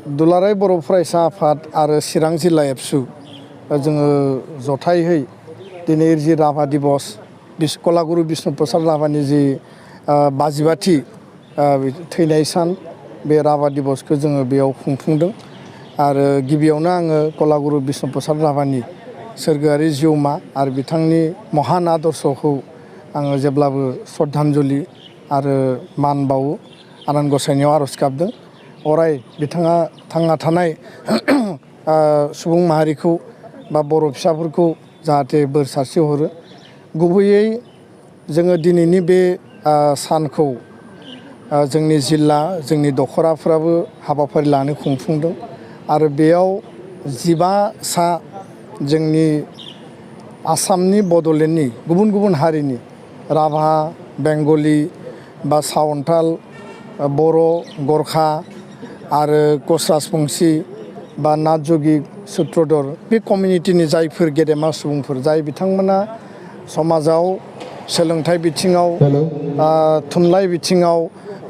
दुलाराय बर' फरायसा आफाद आरो चिरां जिल्ला ABSU जोङो जथायहै दिनै जि राभा दिबस कलागुरु बिष्णु प्रसाद राभानि जि 52थि थैनाय सान बे राभा दिबसखौ जोङो बेयाव खुंफुंदों आरो गिबियावनो आङो कलागुरु बिष्णु प्रसाद राभानि सोरगोआरि जिउमा आरो बिथांनि महान आदर्शखौ आङो जेब्लाबो श्रद्धांजलि आरो मान बावो आनान गसाइनियाव आरज गाबदों अराय बिथाङा थांना थानाय सुबुं माहारिखौ बा बर' फिसाफोरखौ जाहाथे बोर सारस्रि हरो गुबैयै जोङो दिनैनि बे सानखौ जोंनि जिल्ला जोंनि दखराफ्राबो हाबाफारि लानो खुंफुंदों आरो बेयाव 15 सा जोंनि आसामनि बड'लेण्डनि गुबुन गुबुन हारिनि राभा बेंगलि बा सावन्ताल बर' गरखा आरो कच राजबंसि बा नाथ जगि सुत्रधर बे कमिउनिटिनि जायफोर गेदेमा सुबुंफोर जाय बिथांमोना समाजाव सोलोंथाइ बिथिङाव थुनलाइ बिथिङाव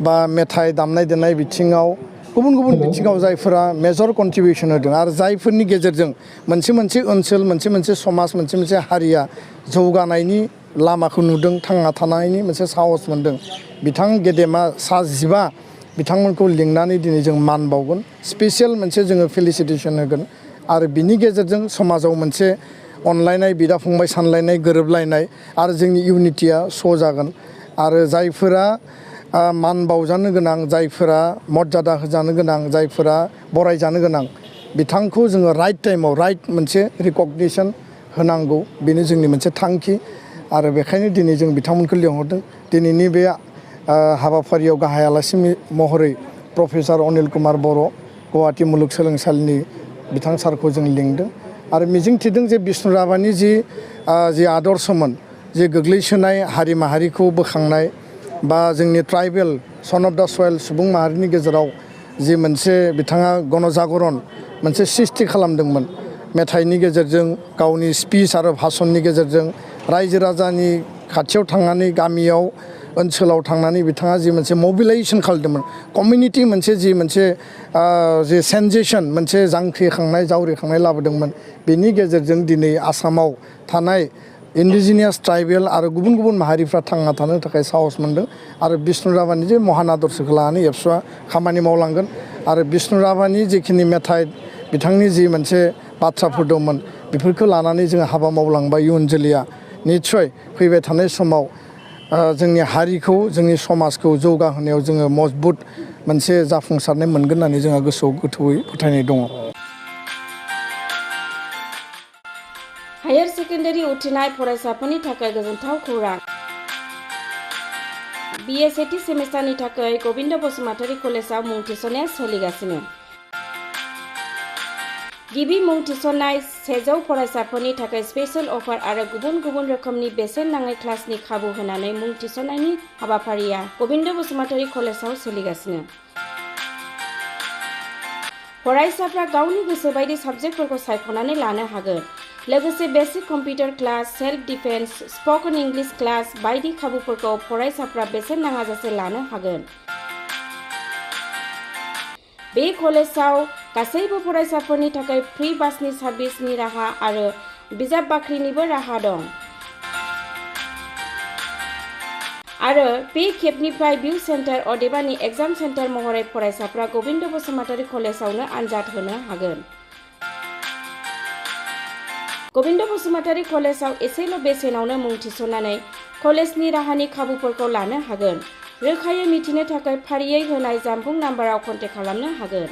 बा मेथाइ दामनाय देनाय बिथिङाव गुबुन गुबुन बिथिङाव जायफोरा मेजर कन्ट्रिबिउसन होदों आरो जायफोरनि गेजेरजों मोनसे ओनसोल मोनसे समाज मोनसे हारिया जौगानायनि लामाखौ नुदों थांना थानायनि मोनसे साहस मोनदों बिथां गेदेमा सा 15 बिथांमोनखौ लिंनानै दिनै जों मान बावगोन स्पेसियेल मोनसे जोङो फेलिसिटेसन होगोन आरो बिनि गेजेरजों समाजाव मोनसे अनलायनाय बिदा फंबाय सानलायनाय गोरोबलायनाय आरो जोंनि इउनिटिया श' जागोन आरो जायफोरा मान बावजानो गोनां जायफोरा मर्यादा होजानो गोनां जायफोरा बरायजानो गोनां बिथांखौ जोङो राइट टाइमाव राइट मोनसे रिकगनिसन होनांगौ बेनो जोंनि मोनसे थांखि आरो बेखायनो दिनै जों बिथांमोनखौ लिंहरदों दिनैनि बे हाबाफारियाव गाहाय आलासि महरै प्रफेसर अनिल कुमार बर' गुवाहाटी मुलुगसोलोंसालिनि बिथां सारखौ जों लिंदों आरो मिजिंथिदों जे बिष्णु राभानि जि आदर्शमोन जे गोग्लैसोनाय हारि माहारिखौ बोखांनाय बा जोंनि ट्राइबेल सन अफ दा सयल सुबुं माहारिनि गेजेराव जि मोनसे बिथाङा गणजागरन मोनसे सृष्टि खालामदोंमोन मेथाइनि गेजेरजों गावनि स्पिच आरो भाषणनि गेजेरजों रायजो राजानि खाथियाव थांनानै गामियाव ओनसोलाव थांनानै बिथाङा जि मोनसे मबिलाइजेसन खालामदोंमोन कमिउनिटि मोनसे जि सेन्सेसन मोनसे जावरिखांनाय लाबोदोंमोन बेनि गेजेरजों दिनै आसामाव थानाय इन्डिजिनियास ट्राइबेल आरो गुबुन गुबुन माहारिफ्रा थांना थानो थाखाय साहस मोनदों आरो बिष्णु राभानि जे महान आदर्शखौ लानानै ABSUआ खामानि मावलांगोन आरो बिष्णु राभानि जिखिनि मेथाइ बिथांनि जि मोनसे बाथ्राफोर दंमोन बेफोरखौ लानानै जोङो हाबा मावलांबा इयुन जोलैया निस्सय फैबाय थानाय समाव जोंनि हारिखौ जोंनि समाजखौ जौगाहोनायाव जोङो मजबुत मोनसे जाफुंसारनाय मोनगोन होननानै जोंहा गोसोआव गोथौयै फोथायनाय दङ। हायार सेकेन्डारि उथ्रिनाय फरायसाफोरनि थाखाय गोजोनथाव खौरां BA सेथि सेमिस्टारनि थाखाय गबिन्द बसुमतारी कलेजाव मुं थिसननाया सोलिगासिनो गिबि मुं थिसननाय 100 फरायसाफोरनि थाखाय स्पेशल अफार आरो गुबुन गुबुन रोखोमनि बेसेन नाङै क्लासनि खाबु होनानै मुं थिसननायनि हाबाफारिया गबिन्द बसुमतारी कलेजाव सोलिगासिनो फरायसाफ्रा गावनि गोसो बायदि साबजेक्टफोरखौ सायख'नानै लानो हागोन लोगोसे basic computer class self defence spoken English class बायदि खाबुफोरखौ फरायसाफ्रा बेसेन नाङाजासे लानो हागोन बे कलेजाव गासैबो फरायसाफोरनि थाखाय फ्रि बासनि सार्भिसनि राहा आरो बिजाब बाख्रिनिबो राहा दं आरो बे खेबनिफ्राय भिउ सेन्टार अदेबानि एग्जाम सेन्टार महरै फरायसाफ्रा गबिन्द बसुमतारी कलेजावनो आनजाद होनो हागोन गबिन्द बसुमतारी कलेजाव एसेल' बेसेनावनो मुं थिसननानै कलेजनि राहानि खाबुफोरखौ लानो हागोन रोखायै मिथिनो थाखाय फारियै होनाय जानबुं नाम्बाराव कन्टेक्ट खालामनो हागोन।